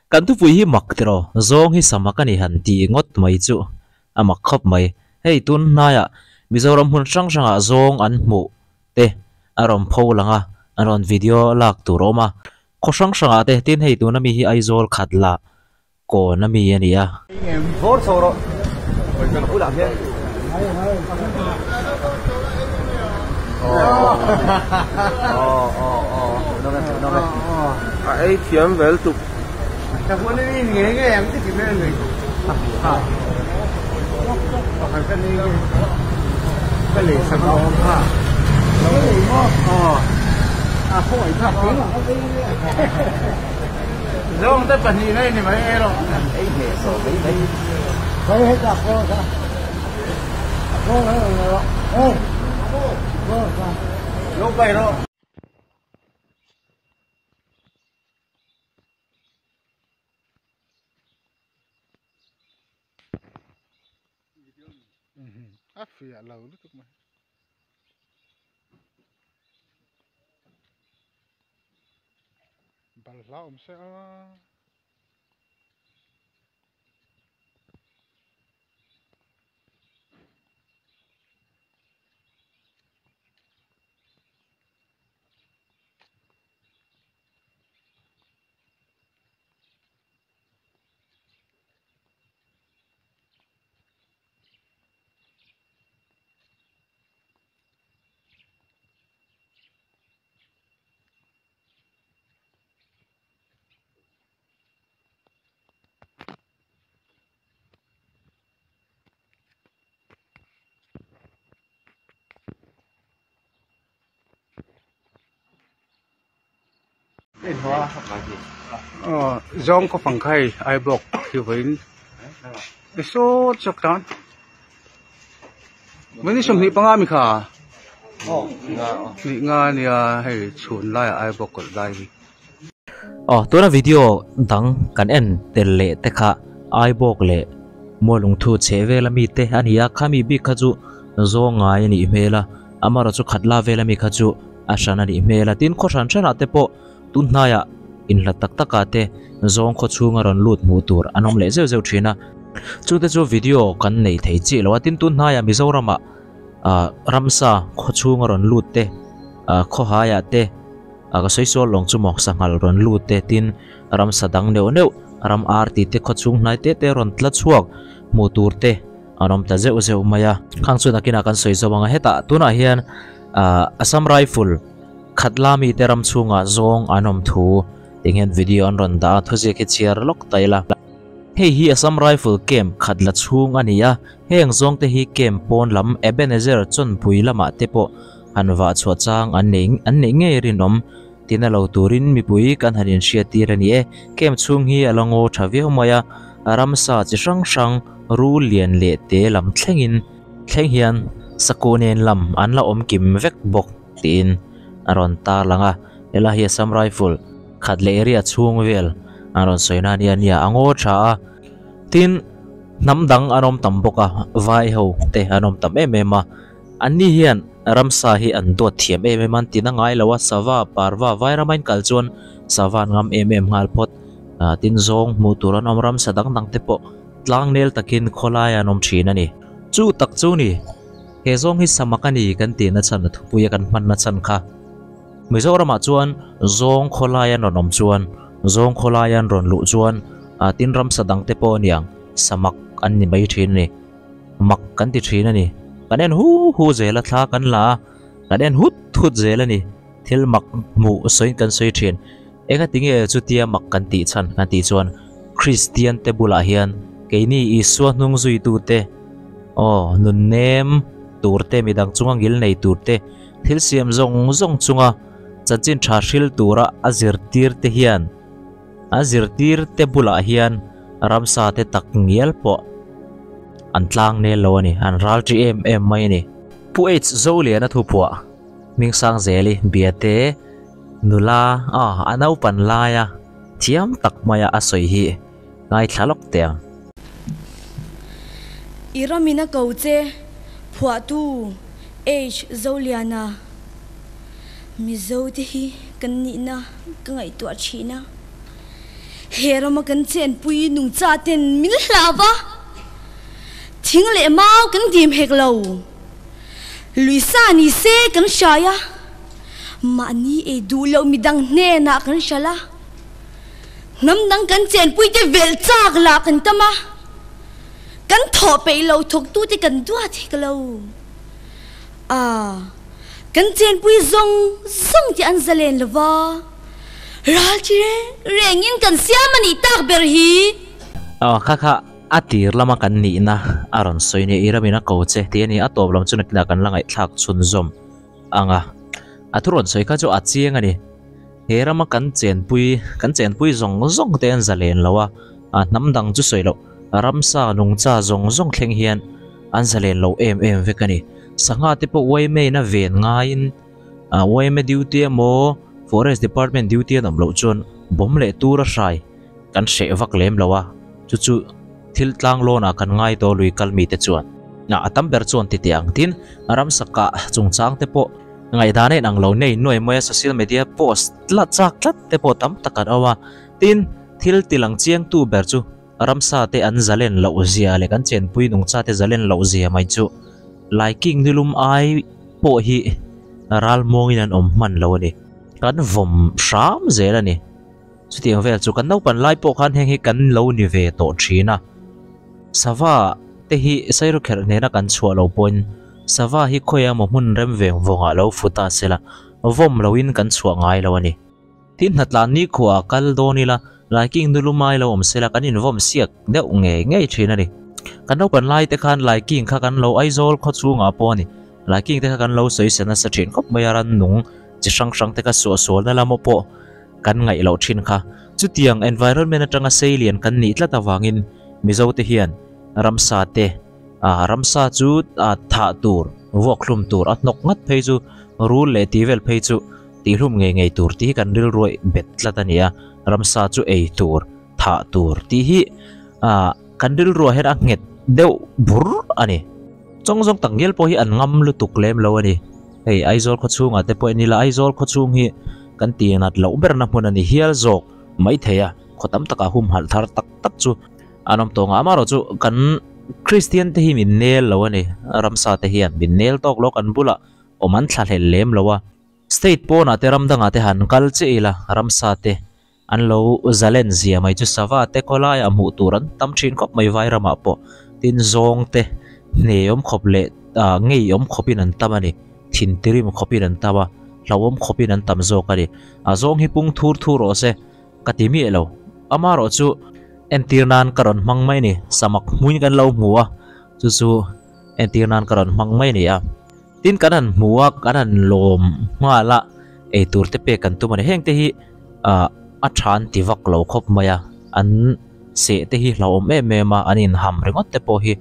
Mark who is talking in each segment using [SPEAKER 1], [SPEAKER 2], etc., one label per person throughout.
[SPEAKER 1] Kan thupui hi mak tiraw, zawng hi samak a ni han ti ngawt mai chu a mak khawp mai. Hei tun hnaiah Mizoram hmun hrang hrangah zawng an hmuh te a rawn pho lang a, an rawn video lak tur a awm a. Khaw hrang hrangah te tin hei tuna mi hi Aizawl khat lah kawn a mi a ni a.
[SPEAKER 2] A fiah lo lutuk mai. Balhla awm se a. Zawng khaw fang khai ai bawk hi vawiin sawt sawt tan minute 25 mi kha nih nga ania hei chhun laiah ai bawk kawlh lai hi.
[SPEAKER 1] Aw tuna video dang kan en tel leh te kha ai bawk leh mualungthu chheh vel ami te a ni a khami bik kha chu zawng ngai a nih hmel a amaherawhchu khat la vel ami kha chu a hran a nih hmel a tin khaw hran hranah te pawh tun hnaiah inhlat tak takah te zawng khaw chhunga rawn lut hmuh tur an awm leh zeuh zeuh thin a chute chu video kan nei thei chiah lo a tin tun hnaiah Mizoramah ah ramsa khaw chhunga rawn lut te ah khawhaiah te ah ka sawi sual lawng chu maw sanghal rawn lut te tin ramsa dang neuh neuh ram ar tih te khaw chhung hnai te te rawn tla chhuak hmuh tur te an awm ta zeuh zeuh mai a. Khang chu nakinah kan sawi zawm ang a, hetah tunah hian ah Assam Rifle khat la mite ram chhungah zawng an awm thu tih hian video an rawn dah a, thuziak hi chhiar lawk ta ila. Hei hi Assam Rifle camp khat la chhung a ni a, heng zawngte hi camp pawn lam Ebenezer chawnpui lamah te pawh han vah chhuah chang an nei an neih ngei rinawm tina lo turin mipui kan han inhriat tir a ni e. Camp chhung hi a la ngaw tha viau mai a, ramsa chi hrang hrang rul lian leh te lam thlengin thleng hian sakuh nen lam an la awm kim vek bawk tiin a rawn tar lang a. Helai hi Assam Rifle khat leh area chhung vel an rawn sawi na ania nia a ngaw tha a. Tin, hnam dang an awm tam bawk a, vai ho te an awm tam em em a. Anni hian ramsa hi an duat thiam em em a, an ti na ngai lo a, sava, parva, vairama in kal chuan sava an ngam em em nghal phawt. Tin zawng hmuh tur an awm ramsa dang dang te pawh tlang nel takin khawlai an awm thin a ni. Chu tak chu ni, he zawng hi samak a ni kan tih na chhan a thupui a kan hman na chhan kha. Mizoramah chuan zawng khawlai an rawn awm chuan, zawng khawlai an rawn luh chuan tin ramsa dang te pawh aniang samak an ni mai thin a ni. Mak kan ti thin a ni. Kan en hu hu zel a thla kan la a, kan en hut hut zel a ni. Thil mak hmuh sawiin kan sawi thin. Enga tinge chutia mak kan tih chhan kan tih chuan Kristian te bulah hian keini Isua hnung zuitute aw nun nem tur te midang chunga ngil nei tur te thil siam zawng zawng chunga chanchin tha hril tura a zirtir te hian A zirtirte bulah hian ramsa te tak ngial pawh an tlang nel lo a ni, an ral ṭi em em mai a ni. Pu H Zoliana thuphuah Hmingsangzeli Biate nula a a naupan laia thiam tak maia a sawi hi ngaithla lawk teh ang.
[SPEAKER 3] I ramin a ko che, phuahtu H Zoliana. Mizo te hi kan nihna ka ngaihtuah thin a. He rama kan chenpui nungcha ten min hlau va, thing leh mau kan dim hek lo. Luisa ni se kan hrai a, mahni ei duh loh midang hnenah kan hralh a, hnam dang kan chenpui te velh chak lah kan tam a, kan thawh peih lo thawktute kan duat hek lo. A, kan chenpui zawng zawng te an zalen lo va, ral chi reng rengin kan siam a nih tak ber hi.
[SPEAKER 1] Aw, kha kha a tir lama kan nihna a rawn sawi nia, i ramin a ko che tih a ni, a tawp lam chu nakinah kan la ngaihthlak chhunzawm ang a. A thu rawn sawi kha chu a chiang a ni. He rama kan chenpui, kan chenpui zawng zawng te an zalen lo a, a hnam dang chu sawi loh, ramsa nungcha zawng zawng thleng hian an zalen lo em em vek a ni. Sangha te pawh uaimeiin a ven ngaiin uaime duty emaw forest department duty an awm loh chuan bawm leh tur a hrai kan hreh vak lem lo a, chu chu thil tlang lawnah kan ngai tawh lui kal mite chuan a tam ber chuan ti teh ang tin ramsa kah chungchang te pawh ngaihdan a inang lo nei nuai mai a social media post tlat chak tlat te pawh tam tak an awm a tin thil tilang chiangtu ber chu ramsa te an zalen loh zia leh kan chenpui nungcha te zalen loh zia mai chu laiking nilum ai pawh hi ral muangin an awm hman lo a ni kan vawm hram zel a ni. Chutiang vel chu kan naupan lai pawh khan heng hi kan lo ni ve tawh thin a. Sava te hi Sairawkherh nena kan chhuah lo pawhin sava hi khawi emaw hmun rem veng vawngah lo fu ta se la, vawm loin kan chhuah ngai lo a ni. Tin hnatlan nikhua kal dawn ila, Laiking nu lumai lo awm se la kan invawm siak deuh ngei ngei thin a ni. Kan naupan lai te khan Laiking kha kan lo Aizawl khaw chhungah pawh a ni. Laiking te kha kan lo sawi se nasa thin khawp mai a, rannung chi hrang hrang te kha suahsualna lamah pawh kan ngaih loh thin kha. Chutiang environment atanga sei lian kan nih tlat avangin Mizo te hian ramsa te ah ramsa chu ah thah tur vuak hlum tur a hnawk ngat phei chu rul leh tih vel phei chu tih hlum ngei ngei tur tih hi kan rilruaih bet tlat a ni a, ramsa chu ei tur thah tur tih hi ah kan rilruah hian a nghet deuh bur a ni. Chawng zawng tak ngial pawh hi an ngam lutuk lem lo a ni. Hei Aizawl khaw chhungah te pawh en ila Aizawl khaw chhung hi kan ti nat loh berna hmun a ni hial zawk mai thei a, khaw tam takah humhalh thar tak tak chu an awm tawh ngah amaherawh chu kan Kristian te hi min nel lo a ni, ramsa te hian min nel tawk lo kan bulah awm an thlahlel lem lo a, state pawnah te ram dangah te han kal chiah ila ramsa te An lo zalen zia mai chu sava te khawlaiah hmuh tur an tam thin khawp mai vai ramah pawh tin zawng te hne awm khawp leh ah ngei awm khawpin an tam a ni thin tirim khawpin an tam a hlauhawm khawpin an tam zawk a ni a zawng hi pung thur thur rawh se ka ti miah lo amaherawh chu entir nan ka rawn hmang mai a ni samak hmuin kan lo hmu a chu chu entir nan ka rawn hmang mai a ni a. Tin kan han hmu a, kan han lawm nghal a, eitur te pek kan tum a ni. Heng te hi ah a tha an ti vak lo khawp mai a, an seh te hi hlauhawm em em a, an inham ringawt te pawh hi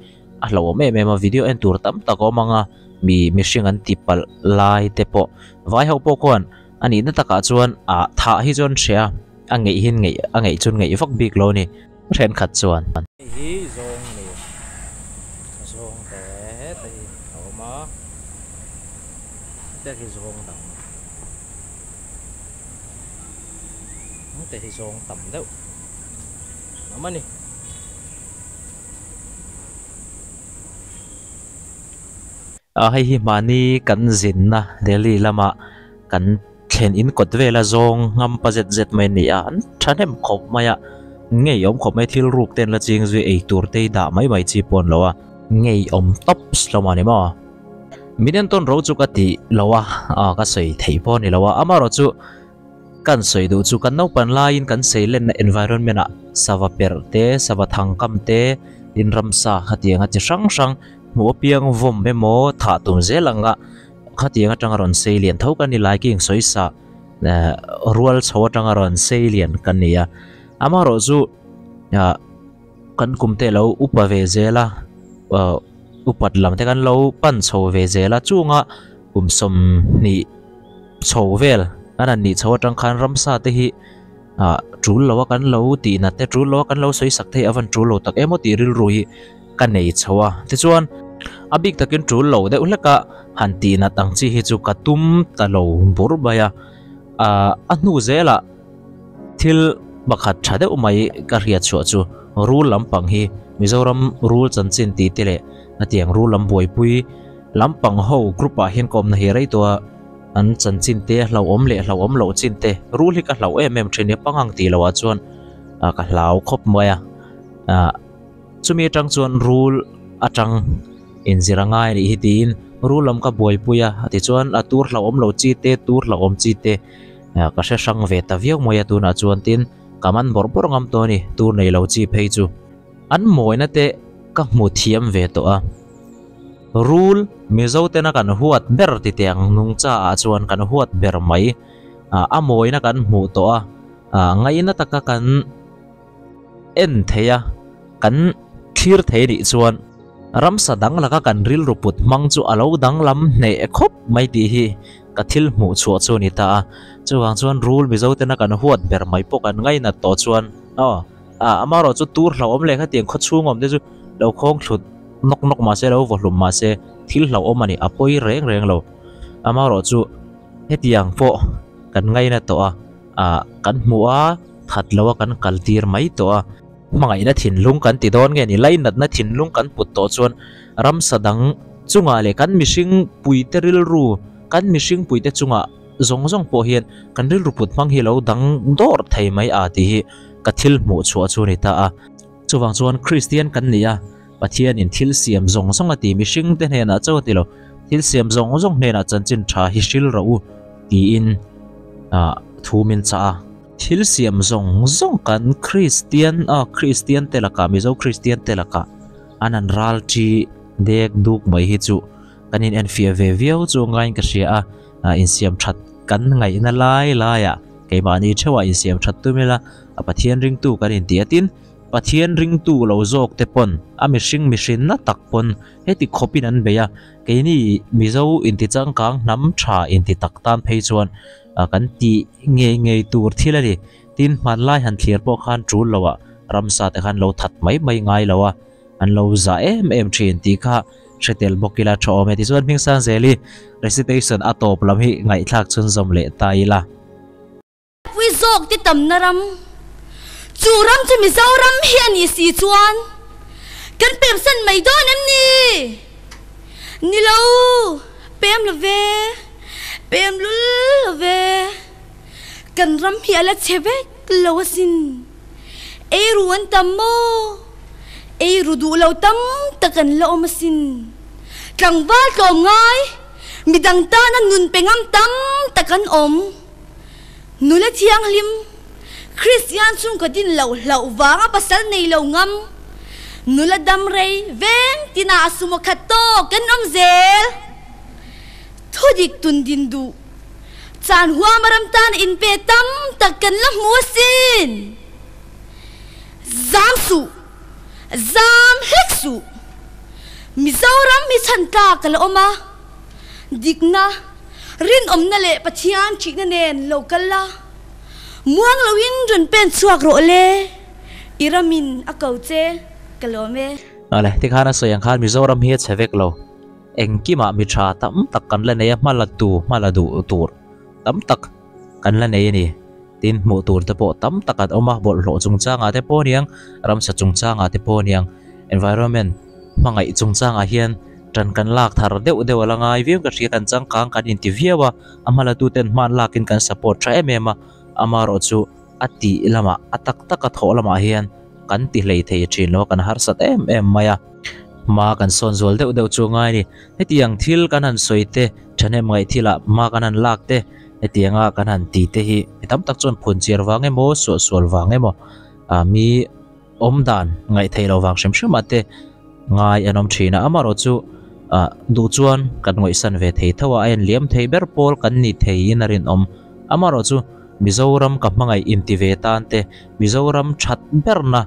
[SPEAKER 1] a hlauhawm em em a, video en tur tam tak a awm ang a, mi mihring an ti palh lai te pawh vai ho pawh khuan a nihna takah chuan ah thah hi chuan hria a, a ngeih hi ngeih a ngeih chuan ngeih vak bik lo a ni. Thenkhat chuan. Hei hi zawng a ni, zawng te te hi a awm a, hete hi zawng dang hete hi zawng tam deuh an awm a ni. Ah hei hi mahni kan zinna Delhi lama kan Thlen in kawt vela zawng ngam pa zet zet mai a ni a, an thahnem khawp mai a, ngei awm khawp mai thil ruk te an la ching zui ei tur te hi dah mai mai chi pawh an lo a, ngei awm tawp hlawm a ni maw. Min entawn ro chu ka ti lo a, ah ka sawi theih pawh a ni lo a, amaherawh chu kan sawi duh chu kan naupan laiin kan sei lenna environment ah sava perh te, sava thangkam te, tin ramsa khatiang a chi hrang hrang hmuh apiang vawm emaw thah tum zel ang a. Khatiang atanga rawn sei lian tho kan ni lai king sawisa eh rual chho atanga rawn sei lian kan ni a amaherawh chu ah kan kum te lo upa ve zel a ah upat lam te kan lo pan chho ve zel a chunga kum sawmhnih chho vel kan han nih chho atang khan ramsa te hi ah tul lo a kan lo tih nat te tul lo a kan lo sawi sak thei avan tul lo tak em aw tih rilru hi ka nei chho a tichuan a bik takin tul lo deuh hlek a han tih nat ang chi hi chu ka tum ta lo bur mai a ah a hnu zelah thil Pakhat tha deuh mai ka hriat chhuah chu rul lampang hi Mizoram rul chanchin tih te leh hetiang rul lam buaipui lampang ho group ah hian ka awmna hi rei tawh a, an chanchin te hlauhawm leh hlauhawm loh chin te rul hi ka hlauh em em thin a pangang tih loh ah chuan ka hlau khawp mai a ah chumi atang chuan rul atang inzir a ngai a nih hi tiin rul lam ka buaipui a tichuan a tur hlauhawm loh chi te tur hlauhawm chi te. Ka hre hrang ve ta viau mai a tunah chuan tin ka man bawrh bawrh ngam tawh a ni tur nei lo chi phei chu. An mawina te ka hmu thiam ve tawh a. Rul Mizo tena kan huat ber ti teh ang nungcha ah chuan kan huat ber mai. A mawina kan hmuh tawh a, ngaihna taka kan en thei a, kan thlir thei nih chuan ramsa dang laka kan rilru put hmang chu a lo danglam hneh khawp mai tih hi ka thil hmuh chhuah chu a ni ta a. Chuvang chuan rul Mizo tena kan huat ber mai pawh kan ngainat tawh chuan aw ah amaherawh chu tur hlauhawm leh khatiang khaw chhung awm te chu lo khawng thlut nawk nawk mahse lo vaw hlum mahse thil hlauhawm a ni a pawi reng reng lo. Amaherawh chu hetiang pawh kan ngaina tawh a. ah kan hmuh a, that lo a kan kal tir mai tawh a. Hmangaihna thinlung kan ti dawn nge ni? Lainatna thinlung kan put tawh chuan ramsa dang chungah leh kan mihring puite rilru, kan mihring puite chungah zawng zawng pawh hian kan rilru put hmang hi lo dang dawr thei mai a tih hi ka thil hmuh chhuah chu a ni ta a. Chuvang chuan Kristian kan ni a, Pathianin thil siam zawng zawng a ti, mihringte hnenah chauh a ti lo, thil siam zawng zawng hnenah chanchin tha hi hril rawh u tiin thu min chah a. Thil siam zawng zawng kan Kristian a Kristian te lakah Mizo Kristian te lakah an han ral thi dek duk mai hi chu kan in enfiah ve viau chu ngaiin ka hria a, insiam that kan ngaihna lai laiah keimahni theuhah insiam that tum ila a Pathian ringtu kan inti a tin Pathian ringtu lo zawk te pawn a mihring mihrinna tak pawn heti khawpin an bei a, keini Mizo inti changkang hnam tha inti tak tan phei chuan kan tih ngei ngei tur thil a ni. Tin, hmanlai han thlir pawh khan tul loah ramsa te khan lo that mai mai ngai lo a, an lo za em em thin tih kha hre tel bawk ila tha awm e. Tichuan Hmingsangzeli recitation a tawp lam hi ngaihthlak chhunzawm leh ta ila.
[SPEAKER 3] Pui zawk ti tamna ram, chu ram chu Mizoram hi a nih si chuan kan pemsan mai dawn em ni? Ni lo, pem lo ve, pem lul lo ve, kan ram hi a la chhe vek lo asin. Eiru an tam maw? Eiru duh lo tam tak an la awm asin. Tlangval tlawm ngai, midang tana nun pe ngam tam tak an awm. Nula thianghlim, Kristian chhungkaw din loh hlauh vanga pasal nei lo ngam, nula dam rei veng tina a sumo khat tawk kan awm zel. Thudik tun din duh, chan huama ram tan inpe tam tak kan la hmu asin. Zam suh, zam hlek suh. Mizoram hi chhan tlak a la awm a, dikna, Rinawmna leh Pathian thihna nen lo kal la, muang loin rawn pen chhuak rawh le, i ramin a ko che, ka lawm e.
[SPEAKER 1] Awle, tikhan a sawi ang khan Mizoram hi a chhe vek lo. Engkimah mi tha tam tak kan la nei a, hma la tu, hma la duh tur tam tak kan la nei a ni. Tin, hmuh tur te pawh tam tak an awm a, bawlhhlawh chungchangah te pawh aniang, ramsa chungchangah te pawh aniang, environment hmangaih chungchangah hian Ṭan kan lak thar deuh deuh a la ngai viau ka hria, kan changkang kan inti viau a, a hma latu ten hma an lakin kan support tha em em a, amaherawh chu a tih lamah a tak taka thawh lamah hian kan ti hlei thei ṭhin lo a, kan harsat em em mai a. Hma kan sawn zual deuh deuh chu a ngai a ni. Hetiang thil kan han sawi te, ṭhahnem ngaih thilah hma kan han lak te, hetianga kan han ti te hi mi tam tak chuan phun chiar vang emaw, suahsual vang emaw, mi awm dan ngaih theih loh vang hrim hrim ah te ngai an awm thin a, amaherawh chu ah duh chuan kan ngawihsan ve thei tho a, a en liam thei ber pawl kan ni thei in a rinawm, amaherawh chu Mizoram ka hmangaih inti ve tan te, Mizoram that berna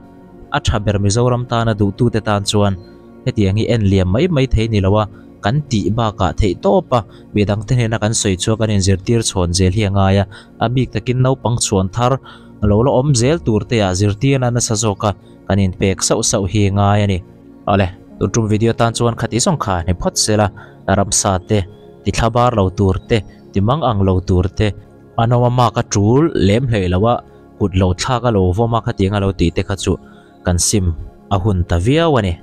[SPEAKER 1] a tha ber Mizoram tana duhtute tan chuan hetiang hi en liam mai mai thei ni lo a, kan tih bakah theih tawp a, midang te hnena kan sawi chuan kan inzirtir chhawn zel hi a ngai a, a bik takin naupang chhuan thar Lo la awm zel tur te ah zirtirna nasa zawk a kan inpek sauh sauh hi ngai a ni. Awle, tun tum video tan chuan khati zawng kha ni phawt sela, ramsa te, ti thla bar lo tur te, ti mang ang lo tur te, a nawm a mak a tul lem hleih lo a, kut lo thlak a lo vawm a khatiang a lo tih te kha chu kan sim a hun ta viau a ni.